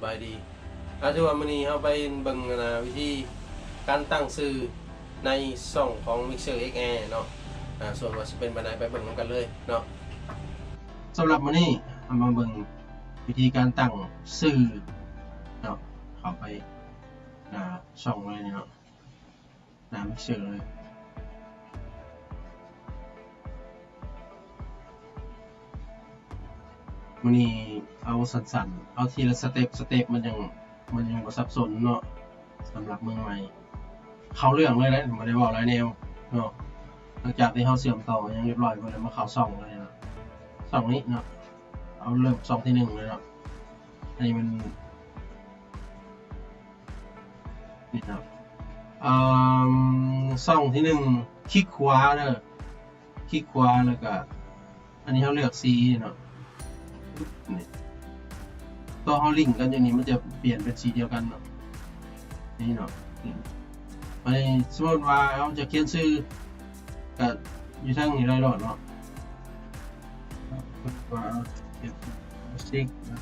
ບາຍດີ ອາ ຖືວ່າມື້ນີ້ເຮົາໄປເບິ່ງ ອັນນ່າ ວິທີການຕັ້ງຊື່ໃນຊ່ອງຂອງ Mixer ເອັກແອ ເນາະ ອາ ສ່ວນວ່າຊິເປັນແບບໃດ ໄປເບິ່ງນຳກັນເລີຍເນາະ. ສຳລັບມື້ນີ້ເຮົາມາເບິ່ງວິທີການຕັ້ງຊື່ເນາະ ເຂົ້າໄປໜ້າຊ່ອງເລີຍເນາະ ໜ້າ Mixer ເລີຍ. ມື້ນີ້ເອົາສັ້ນໆ ເອົາທີລະສະເຕັບ ສະເຕັບ ມັນຍັງ ມັນຍັງບໍ່ສັບສົນເນາະ ສຳລັບມືໃໝ່. ເຂົ້າເລື່ອງເລີຍເດ້ ບໍ່ໄດ້ເວົ້າຫຼາຍແນວເນາະ. ຫຼັງຈາກທີ່ເຮົາເຊື່ອມຕໍ່ຫຍັງຮຽບຮ້ອຍ ກໍເລີຍມາເຂົ້າຊ່ອງເລີຍເນາະ ຊ່ອງນີ້ເນາະ. ເອົາເລີ່ມຊ່ອງທີໜຶ່ງເລີຍເນາະ. ອັນນີ້ມັນ ນີ້ເນາະ ເອີ ຊ່ອງທີໜຶ່ງ ຄລິກຂວາເດີ ຄລິກຂວາ ແລ້ວກະ ອັນນີ້ເຮົາເລືອກສີເນາະ ນີ້ ຕອນເຮົາລິງກັນຢູ່ນີ້ ມັນຈະປ່ຽນເປັນສີດຽວກັນເນາະ ນີ້ເນາະ. ອັນນີ້ສົມມຸດວ່າເຮົາຈະຂຽນຊື່ ກະຢູ່ທາງນີ້ໄດ້ໂລດເນາະ ວ່າເຮັດ Music ນະ.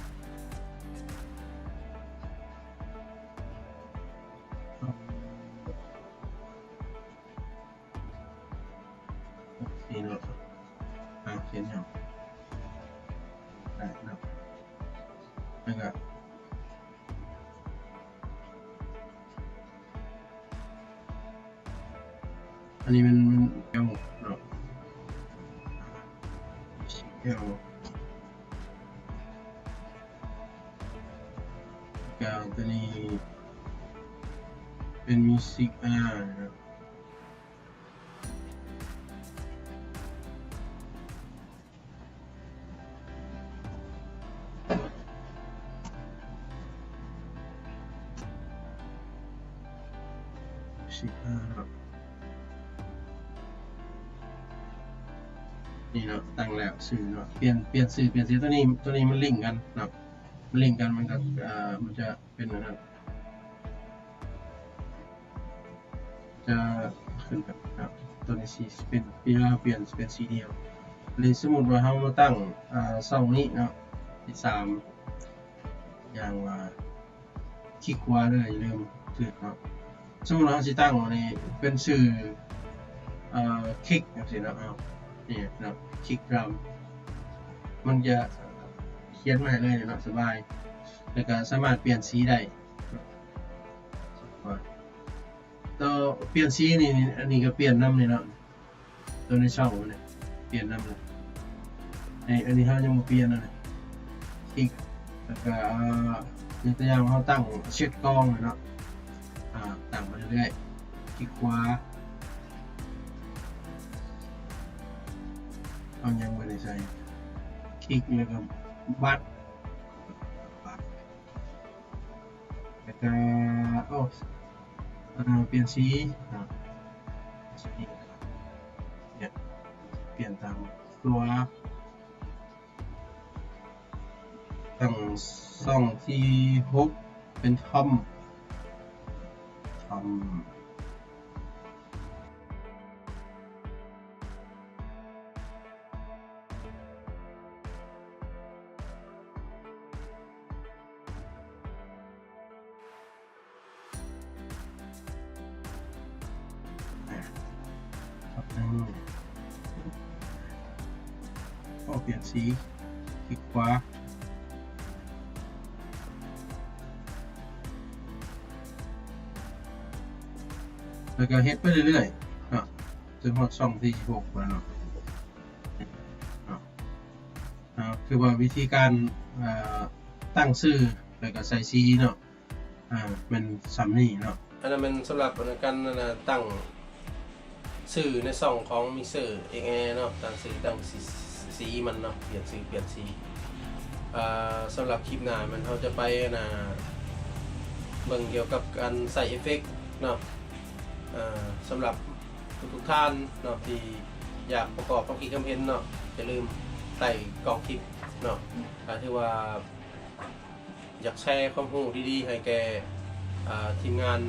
ໂອເຄເນາະ ອາ ຂຽນຫຍັງ ໄດ້ເນາະ ແລ້ວກະ ອັນນີ້ມັນ ມັນ L ເນາະ L ກາງຕົວນີ້ເປັນ Music R ເນາະ. ສິບຫ້າເນາະ ນີ້ເນາະ ຕັ້ງແລ້ວຊື່ເນາະ ປ່ຽນ ປ່ຽນຊື່ ປ່ຽນສີ ຕົວນີ້ ຕົວນີ້ມັນລິງກັນເນາະ ມັນລິງກັນ ມັນກໍ ເອີ ມັນຈະ ເປັນອັນນັ້ນ ຈະຂຶ້ນກັບ ຕົວນີ້ຊິເປັນ ເວລາເຮົາປ່ຽນຊິເປັນສີດຽວ. ຫຼື ສົມມຸດວ່າເຮົາມາຕັ້ງ ອາ ຊ່ອງນີ້ເນາະ ທີສາມ ຢ່າງວ່າ ຄລິກຂວາເດີ ຢ່າລືມຖືກເນາະ. ສົມມຸດວ່າເຮົາຊິຕັ້ງອັນນີ້ເປັນຊື່ ເອີ ຄລິກ ຈັ່ງຊີ້ເນາະ ເອົາ ນີ້ເນາະ ຄລິກດຣັມ ມັນຈະຂຽນມາໃຫ້ເລີຍເນາະ ສະບາຍ ແລ້ວກໍສາມາດປ່ຽນສີໄດ້. ຕໍ່ປ່ຽນສີນີ້ ອັນນີ້ກໍປ່ຽນນຳນີ້ເນາະ ຕົວໃນຊ່ອງມັນນີ້ປ່ຽນນຳນີ້ ອັນນີ້ເຮົາຍັງບໍ່ປ່ຽນນະ ຄລິກ ແລ້ວກໍ ຍົກຕົວຢ່າງເຮົາຕັ້ງເຊັດກອງເນາະ ອາ ຕັ້ງໄປເລື້ອຍໆ ຄລິກຂວາ ເອົາຫຍັງບໍ່ໄດ້ໃສ່ ຄລິກ ແລ້ວກໍບັດ ແລ້ວກໍ ໂອ້ ເອີ ປ່ຽນສີ ອາ ສີ ເນຍ ປ່ຽນຕາມຕົວ ຕັ້ງຊ່ອງທີຫົກ ເປັນທອມ ທອມ. ອາ ປັບໜຶ່ງ ໂອ້ ປ່ຽນສີ ຄລິກຂວາ ແລ້ວກໍເຮັດໄປເລື້ອຍໆເນາະ ຈົນຮອດຊ່ອງທີສິບຫົກພຸ້ນເນາະ ເນາະ. ອາ ຄືວ່າວິທີການ ເອີ ຕັ້ງຊື່ ແລ້ວກໍໃສ່ສີເນາະ ອາ ແມ່ນຊ່ຳນີ້ເນາະ. ອັນນັ້ນແມ່ນສຳລັບ ອັນ ການ ອັນ ຕັ້ງຊື່ໃນຊ່ອງຂອງ Mixer ເອັກແອ ເນາະ ຕັ້ງຊື່ ຕັ້ງສີ ສີມັນເນາະ ປ່ຽນຊື່ ປ່ຽນສີ. ອາ ສຳລັບຄລິບໜ້າແມ່ນເຮົາຈະໄປ ອັນ ເບິ່ງກ່ຽວກັບການໃສ່ເອຟເຟັກເນາະ. ອາ ສຳລັບ ທຸກໆທ່ານເນາະ ທີ່ຢາກປະກອບຄວາມຄິດຄວາມເຫັນເນາະ ຢ່າລືມໃຕ້ກ້ອງຄລິບເນາະ. ຖ້າຖືວ່າຢາກແຊຄວາມຮູ້ດີໆໃຫ້ແກ່ ອາ ທີມງານ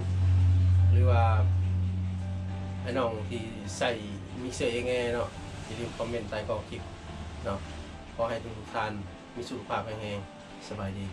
ຫຼືວ່າອ້າຍນ້ອງທີ່ໃຊ້ Mixer ເອັກແອ ເນາະ ຢ່າລືມຄອມເມັນໃຕ້ກ້ອງຄລິບເນາະ. ຂໍໃຫ້ທຸກໆທ່ານມີສຸຂະພາບແຂງແຮງ. ສະບາຍດີ.